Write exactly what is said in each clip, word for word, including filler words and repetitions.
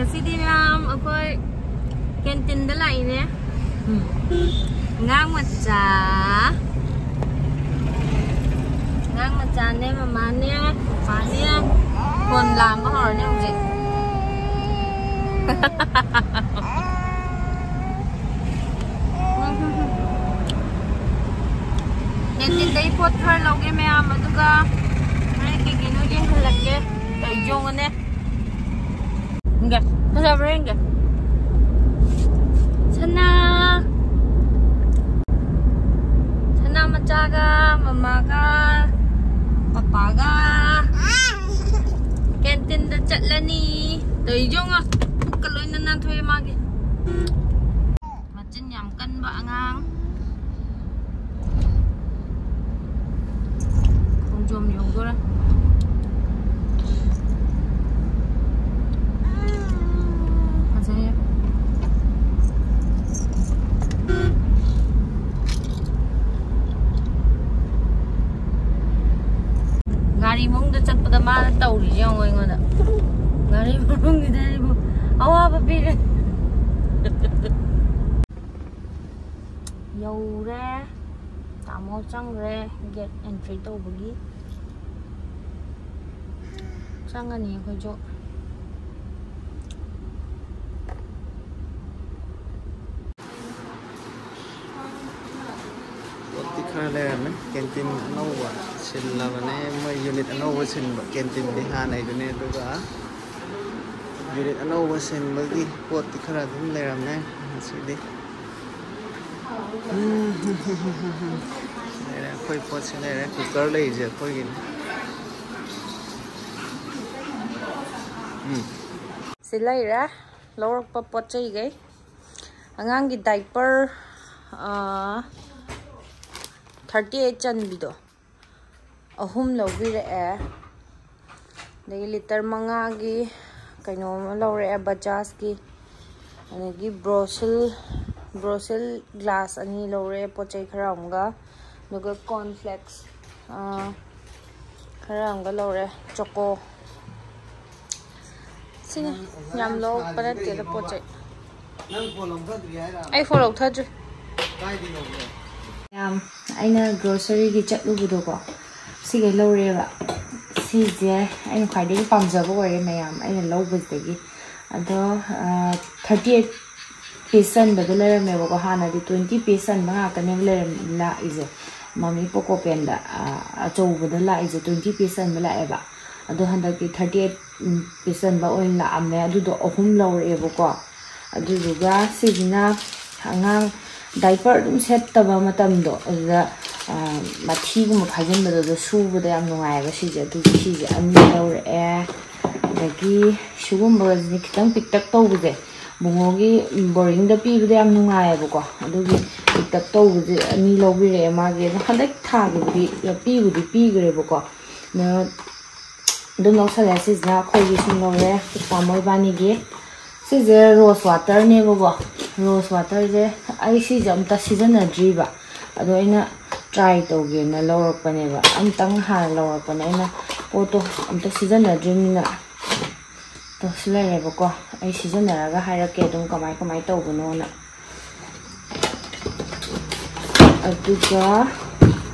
ꯉꯁꯤꯗꯤ ꯃꯌꯥꯝ ꯑꯩꯈꯣꯏ ꯀꯦꯟꯇꯤꯟꯗ ꯂꯥꯛꯏꯅꯦ꯫ ꯎꯝ꯫ ꯑꯉꯥꯡ ꯃꯆꯥ, ꯑꯉꯥꯡ ꯃꯆꯥꯅꯦ, ꯃꯃꯥꯅꯦ, ꯄꯄꯥꯅꯦ꯫ ꯐꯣꯟ ꯂꯥꯝꯕ ꯍꯧꯔꯅꯤ ꯍꯧꯖꯤꯛ꯫ ꯀꯦꯟꯇꯤꯟꯗꯩ ꯄꯣꯠ ꯈꯔ ꯂꯧꯒꯦ ꯃꯌꯥꯝ, ꯑꯗꯨꯒ ꯍꯣꯔꯦꯟ ꯀꯩ ꯀꯩꯅꯣ ꯌꯦꯡꯍꯜꯂꯛꯀꯦ꯫ ꯀꯩ ꯌꯣꯡꯉꯅꯦ? ꯌꯦꯡꯒꯦ꯫ ꯐꯖꯕ꯭ꯔꯥ ꯌꯦꯡꯒꯦ꯫ ꯁꯅꯥ꯫ ꯁꯅꯥ ꯃꯆꯥꯒ, ꯃꯃꯥꯒ, ꯄꯄꯥꯒ ꯀꯦꯟꯇꯤꯟꯗ ꯆꯠꯂꯅꯤ꯫ ꯇꯧꯔꯤ ꯌꯦꯡꯉꯣ꯫ ꯄꯨꯛꯀ ꯂꯣꯏꯅ ꯅꯥꯟꯊꯣꯛꯑꯦ ꯃꯥꯒꯤ꯫ ꯃꯆꯤꯟ ꯌꯥꯝ ꯀꯟꯕ ꯑꯉꯥꯡ꯫ ꯈꯣꯡꯖꯣꯝ ꯌꯧꯗꯣꯔꯦ꯫ ꯐꯖꯩꯌꯦ꯫ ꯒꯥꯔꯤ ꯃꯅꯨꯡꯗ ꯆꯠꯄꯗ ꯃꯥꯅ ꯇꯧꯔꯤꯁꯦ ꯌꯦꯡꯉꯣ ꯑꯩꯉꯣꯟꯗ꯫ ꯒꯥꯔꯤ ꯃꯅꯨꯡꯁꯤꯗ ꯑꯩꯕꯨ ꯑꯋꯥꯕ ꯄꯤꯔꯦ꯫ ꯌꯧꯔꯦ꯫ ꯇꯥꯃꯣ ꯆꯪꯈ꯭ꯔꯦ ꯒꯦꯠ ꯑꯦꯟꯇ꯭ꯔꯤ ꯇꯧꯕꯒꯤ꯫ ꯆꯪꯉꯅꯤ ꯑꯩꯈꯣꯏꯁꯨ꯫ ꯄꯣꯠꯇꯤ ꯈꯔ ꯂꯩꯔꯝꯃꯦ꯫ ꯀꯦꯟꯇꯤꯟ ꯑꯅꯧꯕ ꯁꯤꯜꯂꯕꯅꯦ꯫ ꯃꯣꯏ ꯌꯨꯅꯤꯠ ꯑꯅꯧꯕ ꯁꯤꯟꯕ꯫ ꯀꯦꯟꯇꯤꯟꯗꯤ ꯍꯥꯟꯅꯩꯗꯨꯅꯦ, ꯑꯗꯨꯒ ꯌꯨꯅꯤꯠ ꯑꯅꯧꯕ ꯁꯤꯟꯕꯒꯤ ꯄꯣꯠꯇꯤ ꯈꯔ ꯑꯗꯨꯝ ꯂꯩꯔꯝꯃꯦ ꯉꯁꯤꯗꯤ꯫ ꯂꯩꯔꯦ, ꯑꯩꯈꯣꯏ ꯄꯣꯠꯁꯤ ꯂꯩꯔꯦ꯫ ꯀꯨꯀꯔ ꯂꯩꯔꯤꯁꯦ ꯑꯩꯈꯣꯏꯒꯤꯅꯤ꯫ ꯎꯝ꯫ ꯁꯤ ꯂꯩꯔꯦ ꯂꯧꯔꯛꯄ ꯄꯣꯠ ꯆꯩꯈꯩ꯫ ꯑꯉꯥꯡꯒꯤ ꯗꯥꯏꯄꯔ, ꯑꯥ, ꯊꯥꯔꯇꯤ ꯑꯩꯠ ꯆꯟꯕꯤꯗꯣ ꯑꯍꯨꯝ ꯂꯧꯕꯤꯔꯛꯑꯦ꯫ ꯑꯗꯒꯤ ꯂꯤꯇꯔ ꯃꯉꯥꯒꯤ ꯀꯩꯅꯣ ꯑꯃ ꯂꯧꯔꯛꯑꯦ, ꯕꯖꯥꯖꯀꯤ꯫ ꯑꯗꯒꯤ ꯕ꯭ꯔꯣꯁꯤꯜ, ꯕ꯭ꯔꯣꯁꯤꯜ ꯒ꯭ꯂꯥꯁ ꯑꯅꯤ ꯂꯧꯔꯛꯑꯦ, ꯄꯣꯠ ꯆꯩ ꯈꯔ ꯑꯃꯒ꯫ ꯑꯗꯨꯒ ꯀꯣꯔꯟꯐ꯭ꯂꯦꯛꯁ, ꯑꯥ, ꯈꯔ ꯑꯃꯒ ꯂꯧꯔꯛꯑꯦ, ꯆꯣꯀꯣ꯫ ꯁꯤꯅꯤ, ꯌꯥꯝ ꯂꯧꯔꯛꯄ ꯅꯠꯇꯦꯗ ꯄꯣꯠ ꯆꯩ꯫ ꯅꯪ ꯐꯣꯟ ꯂꯧꯊꯗ꯭ꯔꯤ ꯍꯥꯏꯔ? ꯑꯩ ꯐꯣꯟ ꯂꯧꯊꯗ꯭ꯔꯤ꯫ ꯀꯥꯏꯗꯩ ꯂꯧꯒꯦ? ꯌꯥꯝ, ꯑꯩꯅ groceryꯒꯤ ꯆꯠꯂꯨꯕꯗꯣꯀꯣ, ꯁꯤꯈꯩ ꯂꯧꯔꯛꯑꯦꯕ꯫ ꯁꯤꯁꯦ ꯑꯩꯅ ꯈ꯭ꯋꯥꯏꯗꯒꯤ ꯄꯥꯝꯖꯕ ꯑꯣꯏꯔꯦ ꯃꯌꯥꯝ ꯑꯩꯅ ꯂꯧꯕꯁꯤꯗꯒꯤ꯫ ꯑꯗꯣ, ꯑ, thirty eight piece ꯆꯟꯕꯗꯣ ꯂꯩꯔꯝꯃꯦꯕꯀꯣ꯫ ꯍꯥꯟꯅꯗꯤ twenty piece ꯆꯟꯕ ꯉꯥꯛꯇꯅꯦꯕ ꯂꯩꯔꯝ-, ꯂꯥꯛꯏꯁꯦ꯫ ꯃꯃꯤ ꯄꯣꯀꯣ ꯄꯦꯟꯗ, ꯑ, ꯑꯆꯧꯕꯗ ꯂꯥꯛꯏꯁꯦ twenty piece ꯆꯟꯕ ꯂꯥꯛꯑꯦꯕ꯫ ꯑꯗꯣ ꯍꯟꯗꯛꯇꯤ thirty eight piece ꯆꯟꯕ ꯑꯣꯏꯅ ꯂꯥꯛꯑꯝꯃꯦ꯫ ꯑꯗꯨꯗꯣ ꯑꯍꯨꯝ ꯂꯧꯔꯛꯑꯦꯕꯀꯣ꯫ ꯑꯗꯨꯗꯨꯒ ꯁꯤꯁꯤꯅ ꯑꯉꯥꯡ diaper ꯑꯗꯨꯝ ꯁꯦꯠꯇꯕ ꯃꯇꯝꯗꯣ, ꯑꯗꯨꯗ, ꯑ, ꯃꯊꯤꯒꯨꯝꯕ ꯐꯥꯏꯖꯤꯟꯕꯗꯣ, ꯑꯗꯨ ꯁꯨꯕꯗ ꯌꯥꯝ ꯅꯨꯡꯉꯥꯏꯑꯕ ꯁꯤꯁꯦ꯫ ꯑꯗꯨꯒꯤ ꯁꯤꯁꯦ ꯑꯅꯤ ꯂꯧꯔꯛꯑꯦ꯫ ꯑꯗꯒꯤ ꯁꯤꯒꯨꯝꯕꯁꯤꯗꯤ ꯈꯤꯇꯪ ꯄꯤꯛꯇꯛ ꯇꯧꯕꯁꯦ, ꯕꯨꯡꯉꯣꯒꯤ boardingꯗ ꯄꯤꯕꯗ ꯌꯥꯝ ꯅꯨꯡꯉꯥꯏꯌꯦꯕꯀꯣ꯫ ꯑꯗꯨꯒꯤ ꯄꯤꯛꯇꯛ ꯇꯧꯕꯁꯦ ꯑꯅꯤ ꯂꯧꯕꯤꯔꯛꯑꯦ ꯃꯥꯒꯤ꯫ ꯑꯗꯣ ꯍꯟꯗꯛ ꯊꯥꯒꯤꯕꯨꯗꯤ ꯄꯤꯕꯨꯗꯤ ꯄꯤꯈ꯭ꯔꯦꯕꯀꯣ꯫ ꯑꯗꯣ ꯑꯗꯨꯝ ꯂꯧꯁꯜꯂꯦ꯫ ꯁꯤꯁꯤꯅ ꯑꯩꯈꯣꯏꯒꯤ ꯁꯨꯝ ꯂꯧꯔꯦ, ꯇꯥꯃꯣ ꯏꯕꯥꯅꯤꯒꯤ꯫ ꯁꯤꯁꯦ rose waterꯅꯦꯕꯀꯣ꯫ Rose waterꯁꯦ ꯑꯩ ꯁꯤꯁꯦ ꯑꯝꯇ ꯁꯤꯖꯤꯟꯅꯗ꯭ꯔꯤꯕ, ꯑꯗꯣ ꯑꯩꯅ try ꯇꯧꯒꯦꯅ ꯂꯧꯔꯛꯄꯅꯦꯕ꯫ ꯑꯝꯇꯪ ꯍꯥꯟꯅ ꯂꯧꯔꯛꯄꯅꯦ ꯑꯩꯅ, ꯄꯣꯠꯇꯣ ꯑꯝꯇ ꯁꯤꯖꯤꯟꯅꯗ꯭ꯔꯤꯕꯅꯤꯅ꯫ ꯑꯗꯣ ꯁꯤ ꯂꯩꯔꯦꯕꯀꯣ, ꯑꯩ ꯁꯤꯖꯤꯟꯅꯔꯒ ꯍꯥꯏꯔꯛꯀꯦ ꯑꯗꯨꯝ ꯀꯃꯥꯏ ꯀꯃꯥꯏ ꯇꯧꯕꯅꯣꯅ꯫ ꯑꯗꯨꯒ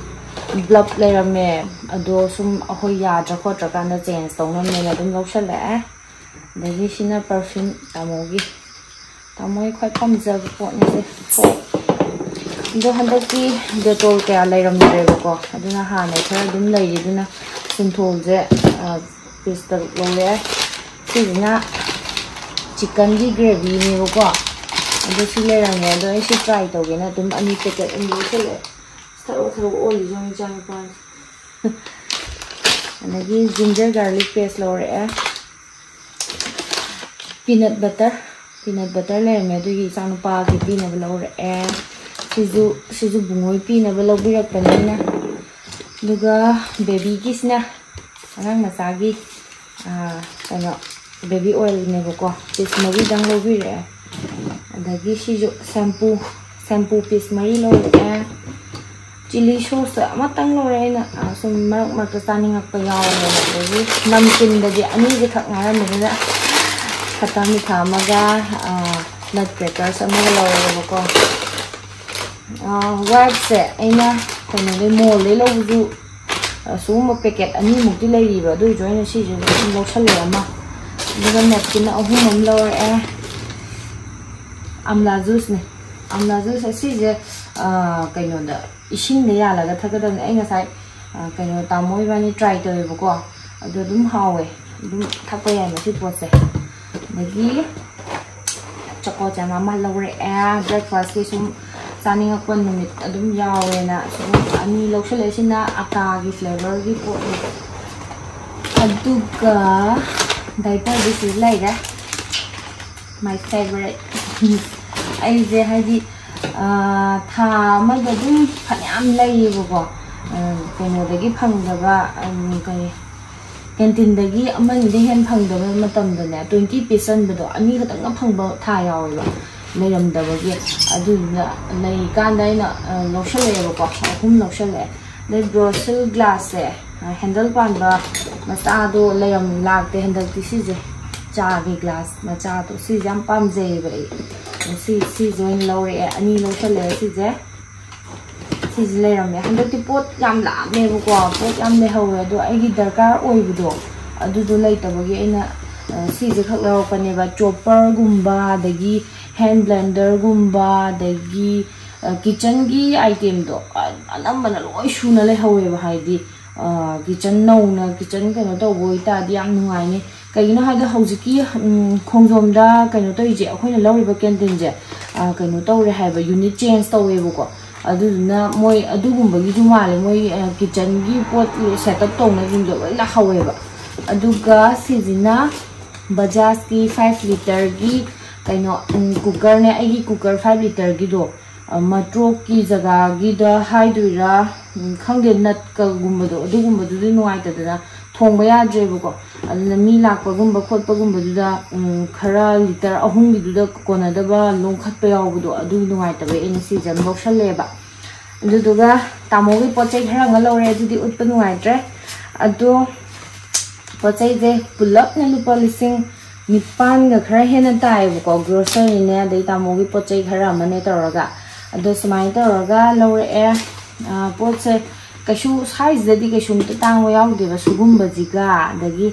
blob ꯂꯩꯔꯝꯃꯦ, ꯑꯗꯣ ꯁꯨꯝ ꯑꯩꯈꯣꯏ ꯌꯥꯗ꯭ꯔ ꯈꯣꯠꯇ꯭ꯔꯀꯥꯟꯗ change ꯇꯧꯅꯕꯅꯦꯅ ꯑꯗꯨꯝ ꯂꯧꯁꯜꯂꯛꯑꯦ꯫ ꯑꯗꯒꯤ ꯁꯤꯅ perfume ꯇꯥꯃꯣꯒꯤ, ꯇꯥꯃꯣꯒꯤ ꯈ꯭ꯋꯥꯏ ꯄꯥꯝꯖꯕ ꯄꯣꯠꯅꯤꯁꯦ꯫ ꯑꯗꯣ ꯍꯟꯗꯛꯇꯤ Dettol ꯀꯌꯥ ꯂꯩꯔꯝꯗ꯭ꯔꯦꯕꯀꯣ, ꯑꯗꯨꯅ ꯍꯥꯟꯅ ꯈꯔ ꯑꯗꯨꯝ ꯂꯩꯔꯤ, ꯑꯗꯨꯅ Sintholꯁꯦ, ꯑ, piece ꯇꯔꯨꯛ ꯂꯧꯔꯦ꯫ ꯁꯤꯁꯤꯅ chickenꯒꯤ gravyꯅꯦꯕꯀꯣ꯫ ꯑꯗꯣ ꯁꯤ ꯂꯩꯔꯝꯃꯦ꯫ ꯑꯗꯣ ꯑꯩ ꯁꯤ try ꯇꯧꯒꯦꯅ ꯑꯗꯨꯝ ꯑꯅꯤ packet ꯑꯅꯤ ꯂꯧꯁꯜꯂꯛꯑꯦ꯫ ꯊꯔꯣ ꯊꯔꯣ ꯑꯣꯜꯂꯤꯁꯦ ꯌꯦꯡꯉꯨ ꯏꯆꯥꯅꯨꯄꯥꯁꯦ꯫ ꯑꯗꯒꯤ ginger garlic paste ꯂꯧꯔꯛꯑꯦ꯫ Peanut butter, peanut butter ꯂꯩꯔꯝꯃꯦ, ꯑꯗꯨꯒꯤ ꯏꯆꯥꯅꯨꯄꯥꯒꯤ ꯄꯤꯅꯕ ꯂꯧꯔꯛꯑꯦ꯫ ꯁꯤꯁꯨ, ꯁꯤꯁꯨ ꯕꯨꯡꯉꯣꯏ ꯄꯤꯅꯕ ꯂꯧꯕꯤꯔꯛꯄꯅꯦ ꯑꯩꯅ꯫ ꯑꯗꯨꯒ babyꯒꯤꯁꯤꯅ ꯑꯉꯥꯡ ꯃꯆꯥꯒꯤ, ꯑꯥ, ꯀꯩꯅꯣ, baby oilꯅꯦꯕꯀꯣ, piece ꯃꯔꯤꯗꯪ ꯂꯧꯕꯤꯔꯛꯑꯦ꯫ ꯑꯗꯒꯤ ꯁꯤꯁꯨ shampoo, shampoo piece ꯃꯔꯤ ꯂꯧꯔꯛꯑꯦ꯫ Chilli sauce ꯑꯃꯇꯪ ꯂꯧꯔꯛꯑꯦ ꯑꯩꯅ, ꯑꯥ, ꯁꯨꯝ ꯃꯔꯛ ꯃꯔꯛꯇ ꯆꯥꯅꯤꯡꯉꯛꯄ ꯌꯥꯎꯔꯦꯅ꯫ ꯑꯗꯒꯤ ꯅꯝꯀꯤꯟꯗꯗꯤ ꯑꯅꯤꯁꯦ ꯈꯛ ꯉꯥꯏꯔꯝꯕꯗꯨꯗ ꯈꯇꯥ ꯃꯤꯊꯥ ꯑꯃꯒ ꯅꯠ ꯀ꯭ꯔꯦꯀꯔꯁ ꯑꯃꯒ ꯂꯧꯔꯦꯕꯀꯣ꯫ ꯋꯥꯏꯞꯁꯦ ꯑꯩꯅ ꯀꯩꯅꯣꯗꯩ, ꯃꯣꯜꯗꯩ ꯂꯧꯕꯁꯨ, ꯑ, ꯁꯤꯒꯨꯝꯕ ꯄꯦꯀꯦꯠ ꯑꯅꯤꯃꯨꯛꯇꯤ ꯂꯩꯔꯤꯕ, ꯑꯗꯨ ꯑꯣꯏꯔꯁꯨ ꯑꯩꯅ ꯁꯤꯁꯦ ꯑꯗꯨꯝ ꯂꯧꯁꯜꯂꯦ ꯑꯃ꯫ ꯑꯗꯨꯒ ꯅꯦꯞꯀꯤꯟ ꯑꯍꯨꯝ ꯑꯃ ꯂꯧꯔꯛꯑꯦ꯫ ꯑꯝꯂꯥ ꯖꯨꯁꯅꯦ꯫ ꯑꯝꯂꯥ ꯖꯨꯁ ꯑꯁꯤꯁꯦ, ꯑ, ꯀꯩꯅꯣꯗ, ꯏꯁꯤꯡꯗ ꯌꯥꯜꯂꯒ ꯊꯛꯀꯗꯕꯅꯤ꯫ ꯑꯩ ꯉꯁꯥꯏ, ꯑ, ꯀꯩꯅꯣ, ꯇꯥꯃꯣ ꯏꯕꯥꯅꯤ ꯇ꯭ꯔꯥꯏ ꯇꯧꯋꯦꯕꯀꯣ, ꯑꯗꯣ ꯑꯗꯨꯝ ꯍꯥꯎꯋꯦ, ꯑꯗꯨꯝ ꯊꯛꯄ ꯌꯥꯏ ꯃꯁꯤ ꯄꯣꯠꯁꯦ꯫ ꯑꯗꯒꯤ ꯆꯣꯀꯣ ꯆꯥꯅ ꯑꯃ ꯂꯧꯔꯛꯑꯦ, ꯕ꯭ꯔꯦꯛꯐꯥꯁꯀꯤ ꯁꯨꯝ ꯆꯥꯅꯤꯡꯉꯛꯄ ꯅꯨꯃꯤꯠ ꯑꯗꯨꯝ ꯌꯥꯎꯋꯦꯅ ꯁꯨꯝ ꯑꯅꯤ ꯂꯧꯁꯜꯂꯛꯑꯦ꯫ ꯁꯤꯅ ꯑꯇꯥꯒꯤ ꯐ꯭ꯂꯦꯚꯔꯒꯤ ꯄꯣꯠꯅꯤ꯫ ꯑꯗꯨꯒ ꯗꯥꯏꯄꯔꯗꯤ ꯁꯤ ꯂꯩꯔꯦ, my favorite꯫ ꯑꯩꯁꯦ ꯍꯥꯏꯗꯤ, ꯑꯥ, ꯊꯥ ꯑꯃꯗ ꯑꯗꯨꯝ ꯐꯅꯌꯥꯝ ꯂꯩꯌꯦꯕꯀꯣ꯫ ꯑꯥ, ꯀꯩꯅꯣꯗꯒꯤ ꯐꯪꯗꯕ, ꯎꯝ, ꯀꯔꯤ, ꯀꯦꯟꯇꯤꯟꯗꯒꯤ ꯑꯃꯅꯤꯗꯩ ꯍꯦꯟꯅ ꯐꯪꯗꯕ ꯃꯇꯝꯗꯅꯦ, ꯇ꯭ꯋꯦꯟꯇꯤ ꯄꯤꯁ ꯆꯟꯕꯗꯣ ꯑꯅꯤꯈꯛꯇꯪꯒ ꯐꯪꯕ ꯊꯥ ꯌꯥꯎꯋꯦꯕ, ꯂꯩꯔꯝꯗꯕꯒꯤ꯫ ꯑꯗꯨꯗꯨꯅ ꯂꯩꯀꯥꯟꯗ ꯑꯩꯅ, ꯑ, ꯂꯧꯁꯜꯂꯛꯑꯦꯕꯀꯣ, ꯑꯍꯨꯝ ꯂꯧꯁꯜꯂꯛꯑꯦ꯫ ꯑꯗꯩ ꯕ꯭ꯔꯣꯁꯤꯜ ꯒ꯭ꯂꯥꯁꯁꯦ, ꯑ, ꯍꯦꯟꯗꯜ ꯄꯥꯟꯕ ꯃꯆꯥꯗꯣ ꯂꯩꯔꯝ, ꯂꯥꯛꯇꯦ ꯍꯟꯗꯛꯇꯤ꯫ ꯁꯤꯁꯦ ꯆꯥꯒꯤ ꯒ꯭ꯂꯥꯁ ꯃꯆꯥꯗꯣ, ꯁꯤꯁꯦ ꯌꯥꯝ ꯄꯥꯝꯖꯩꯌꯦꯕ ꯑꯩ꯫ ꯁꯤ, ꯁꯤꯁꯦ ꯑꯣꯏꯅ ꯂꯧꯔꯛꯑꯦ, ꯑꯅꯤ ꯂꯧꯁꯜꯂꯛꯑꯦ ꯁꯤꯁꯦ꯫ ꯁꯤꯁꯦ ꯂꯩꯔꯝꯃꯦ꯫ ꯍꯟꯗꯛꯇꯤ ꯄꯣꯠ ꯌꯥꯝ ꯂꯥꯛꯑꯝꯃꯦꯕꯀꯣ, ꯄꯣꯠ ꯌꯥꯝ ꯂꯩꯍꯧꯋꯦ꯫ ꯑꯗꯣ ꯑꯩꯒꯤ ꯗꯔꯀꯥꯔ ꯑꯣꯏꯕꯗꯣ ꯑꯗꯨꯗꯣ ꯂꯩꯇꯕꯒꯤ ꯑꯩꯅ, ꯑ, ꯁꯤꯁꯦ ꯈꯛ ꯂꯧꯔꯛꯄꯅꯦꯕ꯫ ꯆꯣꯞꯄꯔꯒꯨꯝꯕ, ꯑꯗꯒꯤ ꯍꯦꯟ ꯕ꯭ꯂꯦꯟꯗꯔꯒꯨꯝꯕ, ꯑꯗꯒꯤ, ꯑ, ꯀꯤꯠꯆꯟꯒꯤ ꯑꯥꯏꯇꯦꯝꯗꯣ, ꯑ, ꯑꯅꯝꯕꯅ ꯂꯣꯏ ꯁꯨꯅ ꯂꯩꯍꯧꯋꯦꯕ꯫ ꯍꯥꯏꯗꯤ, ꯑ, ꯀꯤꯠꯆꯟ ꯅꯧꯅ ꯀꯤꯠꯆꯟ ꯀꯩꯅꯣ ꯇꯧꯕ ꯑꯣꯏꯇꯥꯔꯗꯤ ꯌꯥꯝ ꯅꯨꯡꯉꯥꯏꯅꯤ꯫ ꯀꯩꯒꯤꯅꯣ ꯍꯥꯏꯗꯤ ꯍꯧꯖꯤꯛꯀꯤ, ꯎꯝ, ꯈꯣꯡꯖꯣꯝꯗ ꯀꯩꯅꯣ ꯇꯧꯔꯤꯁꯦ, ꯑꯩꯈꯣꯏꯅ ꯂꯧꯔꯤꯕ ꯀꯦꯟꯇꯤꯟꯁꯦ, ꯑ, ꯀꯩꯅꯣ ꯇꯧꯔꯦ ꯍꯥꯏꯕ, ꯌꯨꯅꯤꯠ ꯆꯦꯟꯖ ꯇꯧꯋꯦꯕꯀꯣ꯫ ꯑꯗꯨꯗꯨꯅ ꯃꯣꯏ ꯑꯗꯨꯒꯨꯝꯕꯒꯤꯁꯨ ꯃꯥꯜꯂꯦ, ꯃꯣꯏ, ꯑ, ꯀꯤꯠꯆꯟꯒꯤ ꯄꯣꯠ ꯁꯦꯠ ꯑꯞ ꯇꯧꯅꯕꯁꯤꯡꯗꯣ ꯂꯣꯏ ꯂꯥꯛꯍꯧꯋꯦꯕ꯫ ꯑꯗꯨꯒ ꯁꯤꯁꯤꯅ ꯕꯖꯥꯖꯀꯤ ꯐꯥꯏꯚ ꯂꯤꯇꯔꯒꯤ ꯀꯩꯅꯣ, ꯎꯝ, ꯀꯨꯀꯔꯅꯦ꯫ ꯑꯩꯒꯤ ꯀꯨꯀꯔ ꯐꯥꯏꯚ ꯂꯤꯇꯔꯒꯤꯗꯣ, ꯑ, ꯃꯇ꯭ꯔꯣꯛꯀꯤ ꯖꯒꯥꯒꯤꯗ ꯍꯥꯏꯗꯣꯏꯔꯥ, ꯎꯝ, ꯈꯪꯗꯦ, ꯅꯠꯀꯒꯨꯝꯕꯗꯣ ꯑꯗꯨꯒꯨꯝꯕꯗꯨꯗꯤ ꯅꯨꯡꯉꯥꯏꯇꯗꯅ ꯊꯣꯡꯕ ꯌꯥꯗ꯭ꯔꯦꯕꯀꯣ꯫ ꯑꯗꯨꯅ ꯃꯤ ꯂꯥꯛꯄꯒꯨꯝꯕ ꯈꯣꯠꯄꯒꯨꯝꯕꯗꯨꯗ, ꯎꯝ, ꯈꯔ ꯂꯤꯇꯔ ꯑꯍꯨꯝꯒꯤꯗꯨꯗ ꯀꯣꯟꯅꯗꯕ ꯂꯣꯡꯈꯠꯄ ꯌꯥꯎꯕꯗꯣ ꯑꯗꯨꯒꯤ ꯅꯨꯡꯉꯥꯏꯇꯕꯩ ꯑꯩꯅ ꯁꯤꯁꯦ ꯑꯗꯨꯝ ꯂꯧꯁꯜꯂꯦꯕ꯫ ꯑꯗꯨꯗꯨꯒ ꯇꯥꯃꯣꯒꯤ ꯄꯣꯠ ꯆꯩ ꯈꯔ ꯑꯃ ꯂꯧꯔꯦ, ꯑꯗꯨꯗꯤ ꯎꯠꯄ ꯅꯨꯡꯉꯥꯏꯇ꯭ꯔꯦ꯫ ꯑꯗꯣ ꯄꯣꯠ ꯆꯩꯁꯦ ꯄꯨꯂꯞꯅ ꯂꯨꯄꯥ ꯂꯤꯁꯤꯡ ꯅꯤꯄꯥꯟꯒ ꯈꯔ ꯍꯦꯟꯅ ꯇꯥꯏꯌꯦꯕꯀꯣ꯫ ꯒ꯭ꯔꯣꯁꯔꯤꯅꯦ, ꯑꯗꯩ ꯇꯥꯃꯣꯒꯤ ꯄꯣꯠ ꯆꯩ ꯈꯔ ꯑꯃꯅꯦ ꯇꯧꯔꯒ꯫ ꯑꯗꯣ ꯁꯨꯃꯥꯏꯅ ꯇꯧꯔꯒ ꯂꯧꯔꯛꯑꯦ꯫ ꯑ, ꯄꯣꯠꯁꯦ ꯀꯩꯁꯨ ꯁꯥꯏꯖꯇꯗꯤ ꯀꯩꯁꯨꯝꯇ ꯇꯥꯡꯕ ꯌꯥꯎꯗꯦꯕ꯫ ꯁꯤꯒꯨꯝꯕꯁꯤꯒ, ꯑꯗꯒꯤ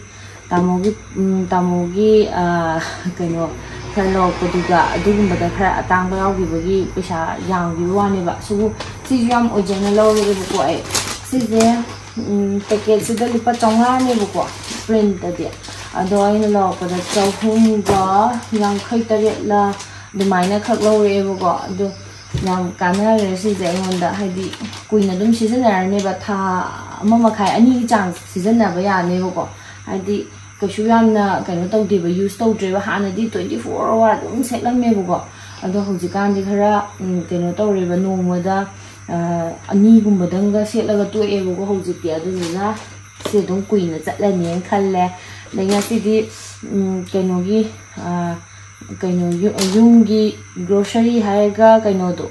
ꯇꯥꯃꯣꯒꯤ, ꯎꯝ, ꯇꯥꯃꯣꯒꯤ, ꯑ, ꯀꯩꯅꯣ ꯈꯔ ꯂꯧꯔꯛꯄꯗꯨꯒ, ꯑꯗꯨꯒꯨꯝꯕꯗ ꯈꯔ ꯑꯇꯥꯡꯕ ꯌꯥꯎꯈꯤꯕꯒꯤ ꯄꯩꯁꯥ ꯌꯥꯝꯈꯤꯕ ꯋꯥꯅꯦꯕ꯫ ꯁꯤꯕꯨ, ꯁꯤꯁꯨ ꯌꯥꯝ ꯑꯣꯏꯖꯅ ꯂꯧꯔꯛꯑꯦꯕꯀꯣ ꯑꯩ꯫ ꯁꯤꯁꯦ, ꯎꯝ, ꯄꯦꯀꯦꯠꯁꯤꯗ ꯂꯨꯄꯥ ꯆꯥꯝꯃꯉꯥꯅꯦꯕꯀꯣ, ꯄ꯭ꯔꯤꯟꯇꯗꯤ꯫ ꯑꯗꯣ ꯑꯩꯅ ꯂꯧꯔꯛꯄꯗ ꯆꯍꯨꯝꯒ ꯌꯥꯡꯈꯩ ꯇꯔꯦꯠꯂ ꯑꯗꯨꯃꯥꯏꯅ ꯈꯛ ꯂꯧꯔꯛꯑꯦꯕꯀꯣ꯫ ꯑꯗꯣ ꯌꯥꯝ ꯀꯥꯟꯅꯔꯦ ꯁꯤꯁꯦ ꯑꯩꯉꯣꯟꯗ, ꯍꯥꯏꯗꯤ ꯀꯨꯏꯅ ꯑꯗꯨꯝ ꯁꯤꯖꯤꯟꯅꯔꯅꯦꯕ, ꯊꯥ ꯑꯃ ꯃꯈꯥꯏ, ꯑꯅꯤꯒꯤ ꯆꯥꯡ ꯁꯤꯖꯤꯟꯅꯕ ꯌꯥꯅꯦꯕꯀꯣ꯫ ꯍꯥꯏꯗꯤ ꯀꯩꯁꯨ ꯌꯥꯝꯅ ꯀꯩꯅꯣ ꯇꯧꯗꯦꯕ, ꯌꯨꯁ ꯇꯧꯗ꯭ꯔꯦꯕ꯫ ꯍꯥꯟꯅꯗꯤ twenty four hour ꯑꯗꯨꯝ ꯁꯦꯠꯂꯝꯃꯦꯕꯀꯣ꯫ ꯑꯗꯣ ꯍꯧꯖꯤꯛꯀꯥꯟꯗꯤ ꯈꯔ, ꯎꯝ, ꯀꯩꯅꯣ ꯇꯧꯔꯦꯕ, ꯅꯣꯡꯃꯗ, ꯑ, ꯑꯅꯤꯒꯨꯝꯕꯗꯪꯒ ꯁꯦꯠꯂꯒ ꯇꯣꯛꯑꯦꯕꯀꯣ ꯍꯧꯖꯤꯛꯇꯤ꯫ ꯑꯗꯨꯗꯨꯅ ꯁꯤ ꯑꯗꯨꯝ ꯀꯨꯏꯅ ꯆꯠꯂꯅꯤꯅ ꯈꯜꯂꯦ꯫ ꯑꯗꯩ ꯉꯁꯤꯗꯤ, ꯎꯝ, ꯀꯩꯅꯣꯒꯤ, ꯑ, ꯀꯩꯅꯣ, ꯌꯨ-, ꯌꯨꯝꯒꯤ ꯒ꯭ꯔꯣꯁꯔꯤ ꯍꯥꯏꯔꯒ ꯀꯩꯅꯣꯗꯣ,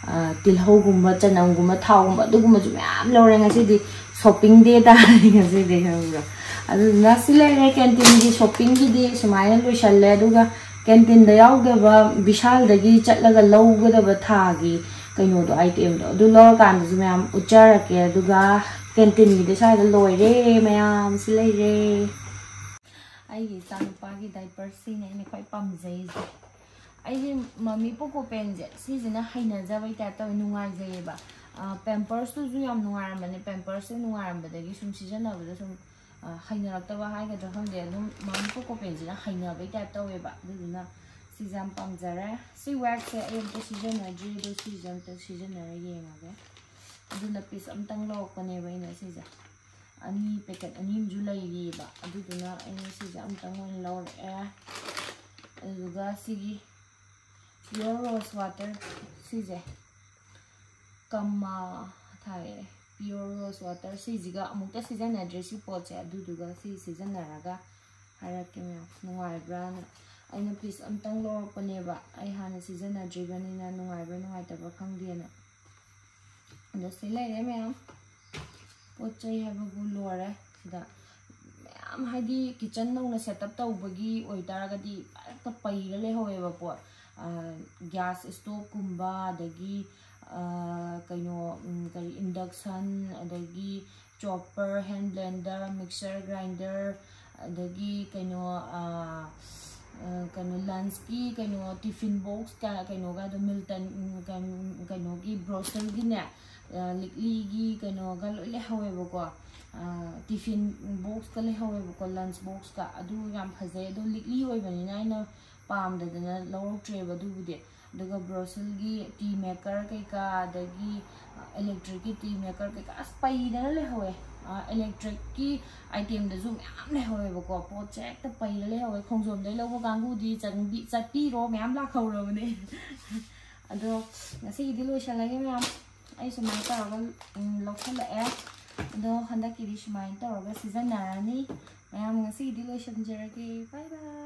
ꯑ, ꯇꯤꯜꯍꯧꯒꯨꯝꯕ, ꯆꯅꯝꯒꯨꯝꯕ, ꯊꯥꯎꯒꯨꯝꯕ, ꯑꯗꯨꯒꯨꯝꯕꯁꯨ ꯃꯌꯥꯝ ꯂꯧꯔꯦ ꯉꯁꯤꯗꯤ꯫ ꯁꯣꯞꯄꯤꯡ ꯗꯦ ꯇꯥꯔꯦ ꯉꯁꯤꯗꯤ, ꯈꯪꯕ꯭ꯔꯥ? ꯑꯗꯨꯗꯨꯅ ꯁꯤ ꯂꯩꯔꯦ꯫ ꯀꯦꯟꯇꯤꯟꯒꯤ ꯁꯣꯞꯄꯤꯡꯒꯤꯗꯤ ꯁꯨꯃꯥꯏꯅ ꯂꯣꯏꯁꯜꯂꯦ꯫ ꯑꯗꯨꯒ ꯀꯦꯟꯇꯤꯟꯗ ꯌꯥꯎꯗꯕ ꯕꯤꯁꯥꯜꯗꯒꯤ ꯆꯠꯂꯒ ꯂꯧꯒꯗꯕ ꯊꯥꯒꯤ ꯀꯩꯅꯣꯗꯣ, ꯑꯥꯏꯇꯦꯝꯗꯣ, ꯑꯗꯨ ꯂꯧꯔꯀꯥꯟꯗꯁꯨ ꯃꯌꯥꯝ ꯎꯠꯆꯔꯛꯀꯦ꯫ ꯑꯗꯨꯒ ꯀꯦꯟꯇꯤꯟꯒꯤꯗꯤ ꯁ꯭ꯋꯥꯏꯗ ꯂꯣꯏꯔꯦ, ꯃꯌꯥꯝ ꯁꯤ ꯂꯩꯔꯦ꯫ ꯑꯩꯒꯤ ꯏꯆꯥꯅꯨꯄꯥꯒꯤ ꯗꯥꯏꯄꯔꯁꯤꯅꯦ ꯑꯩꯅ ꯈ꯭ꯋꯥꯏ ꯄꯥꯝꯖꯩꯁꯦ꯫ ꯑꯩꯗꯤ ꯃꯃꯤ ꯄꯣꯀꯣ ꯄꯦꯟꯁꯦ ꯁꯤꯁꯤꯅ ꯍꯩꯅꯖꯕꯩ ꯇꯥꯏꯞ ꯇꯧꯋꯦ, ꯅꯨꯡꯉꯥꯏꯖꯩꯌꯦꯕ꯫ ꯑ, ꯄꯦꯝꯄꯔꯁꯇꯨꯁꯨ ꯌꯥꯝ ꯅꯨꯡꯉꯥꯏꯔꯝꯕꯅꯦ꯫ ꯄꯦꯝꯄꯔꯁꯁꯦ ꯅꯨꯡꯉꯥꯏꯔꯝꯕꯗꯒꯤ ꯁꯨꯝ ꯁꯤꯖꯤꯟꯅꯕꯗ ꯁꯨꯝ, ꯑ, ꯍꯩꯅꯔꯛꯇꯕ ꯍꯥꯏꯒꯗ꯭ꯔꯥ ꯈꯪꯗꯦ, ꯑꯗꯨꯝ ꯃꯃꯤ ꯄꯣꯀꯣ ꯄꯦꯟꯁꯤꯅ ꯍꯩꯅꯕꯩ ꯇꯥꯏꯞ ꯇꯧꯋꯦꯕ꯫ ꯑꯗꯨꯗꯨꯅ ꯁꯤꯁꯦ ꯌꯥꯝ ꯄꯥꯝꯖꯔꯦ꯫ ꯁꯤ ꯋꯦꯛꯁꯁꯦ ꯑꯩ ꯑꯝꯇ ꯁꯤꯖꯤꯟꯅꯗ꯭ꯔꯤ, ꯑꯗꯣ ꯁꯤꯁꯦ ꯑꯝꯇ ꯁꯤꯖꯤꯟꯅꯔ ꯌꯦꯡꯉꯒꯦ꯫ ꯑꯗꯨꯅ ꯄꯤꯁ ꯑꯝꯇꯪ ꯂꯧꯔꯛꯄꯅꯦꯕ ꯑꯩꯅ ꯁꯤꯁꯦ꯫ ꯑꯅꯤ, ꯄꯦꯀꯦꯠ ꯑꯅꯤ ꯑꯃꯁꯨ ꯂꯩꯔꯤꯑꯕ꯫ ꯑꯗꯨꯗꯨꯅ ꯑꯩꯅ ꯁꯤꯁꯦ ꯑꯝꯇꯪ ꯑꯣꯏꯅ ꯂꯧꯔꯛꯑꯦ꯫ ꯑꯗꯨꯗꯨꯒ ꯁꯤꯒꯤ Pure Rose Water ꯁꯤꯁꯦ, ꯀꯝꯃꯥ ꯊꯥꯏꯌꯦ, Pure Rose Water ꯁꯤꯁꯤꯒ ꯑꯃꯨꯛꯇ ꯁꯤꯖꯤꯟꯅꯗ꯭ꯔꯤ ꯁꯤ ꯄꯣꯠꯁꯦ꯫ ꯑꯗꯨꯗꯨꯒ ꯁꯤ ꯁꯤꯖꯤꯟꯅꯔꯒ ꯍꯥꯏꯔꯛꯀꯦ ꯃꯌꯥꯝ, ꯅꯨꯡꯉꯥꯏꯕ꯭ꯔꯥꯅ꯫ ꯑꯩꯅ ꯄꯤꯁ ꯑꯝꯇꯪ ꯂꯧꯔꯛꯄꯅꯦꯕ, ꯑꯩ ꯍꯥꯟꯅ ꯁꯤꯖꯤꯟꯅꯗ꯭ꯔꯤꯕꯅꯤꯅ ꯅꯨꯡꯉꯥꯏꯕ꯭ꯔꯥ ꯅꯨꯡꯉꯥꯏꯇꯕ꯭ꯔꯥ ꯈꯪꯗꯦꯅ꯫ ꯑꯗꯣ ꯁꯤ ꯂꯩꯔꯦ ꯃꯌꯥꯝ, ꯄꯣꯠ ꯆꯩ ꯍꯥꯏꯕꯕꯨ ꯂꯣꯏꯔꯦ꯫ ꯁꯤꯗ ꯃꯌꯥꯝ ꯌꯥꯝ ꯍꯥꯏꯗꯤ ꯀꯤꯠꯆꯟ ꯅꯧꯅ ꯁꯦꯠ ꯑꯞ ꯇꯧꯕꯒꯤ ꯑꯣꯏꯇꯥꯔꯒꯗꯤ ꯍꯦꯛꯇ ꯄꯩꯔ ꯂꯩꯍꯧꯋꯦꯕ ꯄꯣꯠ꯫ ꯒ꯭ꯌꯥꯁ ꯏꯁꯇꯣꯞꯀꯨꯝꯕ, ꯑꯗꯒꯤ ꯑ, ꯀꯩꯅꯣ, ꯎꯝ, ꯀꯔꯤ, ꯏꯟꯗꯛꯁꯟ, ꯑꯗꯒꯤ ꯆꯣꯞꯄꯔ, ꯍꯦꯟ ꯕ꯭ꯂꯦꯟꯗꯔ, ꯃꯤꯛꯁꯔ ꯒ꯭ꯔꯥꯏꯟꯗꯔ, ꯑꯗꯒꯤ ꯀꯩꯅꯣ, ꯑ, ꯑ, ꯀꯩꯅꯣ, ꯂꯟꯁꯀꯤ ꯀꯩꯅꯣ, ꯇꯤꯐꯤꯟ ꯕꯣꯛꯁ ꯀ-, ꯀꯩꯅꯣꯒ ꯑꯗꯨꯝ ꯃꯤꯜꯇꯟ, ꯎꯝ, ꯀꯩꯅꯣ, ꯀꯩꯅꯣꯒꯤ ꯕ꯭ꯔꯣꯁꯦꯜꯒꯤꯅꯦ, ꯑ, ꯂꯤꯛꯂꯤꯒꯤ ꯀꯩꯅꯣꯒ ꯂꯣꯏ ꯂꯩꯍꯧꯋꯦꯕꯀꯣ꯫ ꯑ, ꯇꯤꯐꯤꯟ ꯕꯣꯛꯁꯀ ꯂꯩꯍꯧꯋꯦꯕꯀꯣ, ꯂꯟꯁ ꯕꯣꯛꯁꯀ꯫ ꯑꯗꯨ ꯌꯥꯝ ꯐꯖꯩ꯫ ꯑꯗꯣ ꯂꯤꯛꯂꯤ ꯑꯣꯏꯕꯅꯤꯅ ꯑꯩꯅ ꯄꯥꯝꯗꯗꯅ ꯂꯧꯔꯛꯇ꯭ꯔꯦꯕ ꯑꯗꯨꯕꯨꯗꯤ꯫ ꯑꯗꯨꯒ ꯕ꯭ꯔꯣꯁꯦꯜꯒꯤ ꯇꯤ ꯃꯦꯀꯔ ꯀꯩꯀꯥ, ꯑꯗꯒꯤ ꯏꯂꯦꯛꯇ꯭ꯔꯤꯛꯀꯤ ꯇꯤ ꯃꯦꯀꯔ ꯀꯩꯀꯥ ꯑꯁ ꯄꯩꯗꯅ ꯂꯩꯍꯧꯋꯦ꯫ ꯏꯂꯦꯛꯇ꯭ꯔꯤꯛꯀꯤ ꯑꯥꯏꯇꯦꯝꯗꯁꯨ ꯃꯌꯥꯝ ꯂꯩꯍꯧꯋꯦꯕꯀꯣ, ꯄꯣꯠꯁꯦ ꯍꯦꯛꯇ ꯄꯩꯔ ꯂꯩꯍꯧꯋꯦ꯫ ꯈꯣꯡꯖꯣꯝꯗꯩ ꯂꯧꯕ ꯀꯥꯡꯕꯨꯗꯤ ꯆꯪꯕꯤ-, ꯆꯠꯄꯤꯔꯣ, ꯃꯌꯥꯝ ꯂꯥꯛꯍꯧꯔꯕꯅꯦ꯫ ꯑꯗꯣ ꯉꯁꯤꯒꯤꯗꯤ ꯂꯣꯏꯁꯜꯂꯒꯦ ꯃꯌꯥꯝ꯫ ꯑꯩ ꯁꯨꯃꯥꯏꯅ ꯇꯧꯔꯒ, ꯎꯝ, ꯂꯧꯁꯜꯂꯛꯑꯦ꯫ ꯑꯗꯣ ꯍꯟꯗꯛꯀꯤꯗꯤ ꯁꯨꯃꯥꯏꯅ ꯇꯧꯔꯒ ꯁꯤꯖꯤꯟꯅꯔꯅꯤ꯫ ꯃꯌꯥꯝ ꯉꯁꯤꯒꯤꯗꯤ ꯂꯣꯏꯁꯤꯟꯖꯔꯒꯦ꯫ ꯕꯥꯏ ꯕꯥꯏ꯫